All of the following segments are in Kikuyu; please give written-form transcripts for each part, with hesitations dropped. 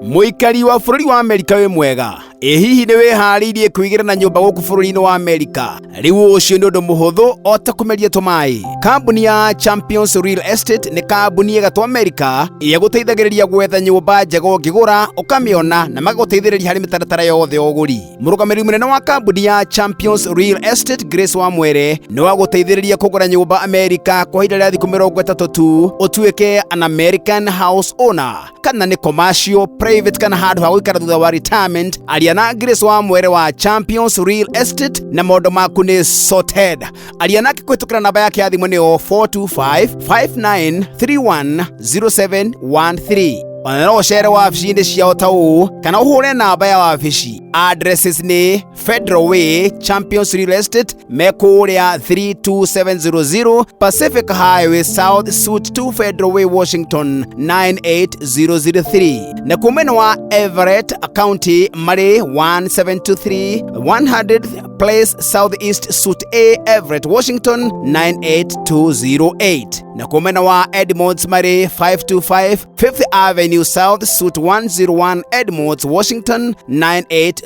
Mũikari wa bũrũri wa Amerika, wĩ mwega? Ĩ hihi nĩ wĩharĩirie kwĩgĩra na nyũmba gũkũ bũrũri-inĩ wa Amerika? Rĩu ũcio nĩ ũndũ mũhũthũ o ta kũmeria tũmaĩ. Kambuni ya Champions Real Estate nĩ kambuni ĩgatwo Amerika ĩrĩa gũteithagĩrĩria gwetha nyũmba njega ũngĩgũra ũkamĩona, na magagũteithĩrĩria harĩ mĩtaratara yothe ya ũgũri. Mũrũgamĩrĩri mũnene wa kambuni ya Champions Real Estate, Grace Wamwere, nĩ wa gũteithĩrĩria kũgũra nyũmba Amerika kwa ihinda rĩa thikũ 30 tu, ũtuĩke an American house owner, kana nĩ commercial, private, kana handũ ha gũikara thutha wa retirement. Aria na Grace Wamwere wa Champions Real Estate na maũndũ maku nĩ sorted. Aria nake kũhĩtũkĩra namba yake ya thimũ, nĩyo 425 5931 0713. Ona no ũcere wabici-inĩ ciao ta ũũ, kana ũhũre namba ya wabici. Addresses nĩ Federal Way, Champions Real Estate me kũrĩa 32700 Pacific Highway South, Suite 2, Federal Way, Washington 98003. Na kumena wa Everett County marĩ 1723 100th Place Southeast, Suite A, Everett, Washington 98208. Na kumena wa Edmonds marĩ 525 Fifth Avenue South, Suite 101, Edmonds, Washington 98020.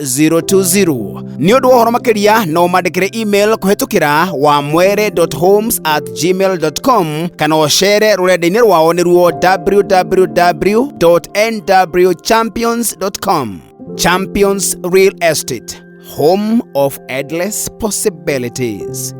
Nĩ ũndũ wa ũhoro makĩria, no mandĩkĩre email kũhĩtũkĩra wamwere.homes@gmail.com, kana ũcere rũrenda-inĩ rwao, nĩruo www.nwchampions.com. Champions Real Estate, home of endless possibilities.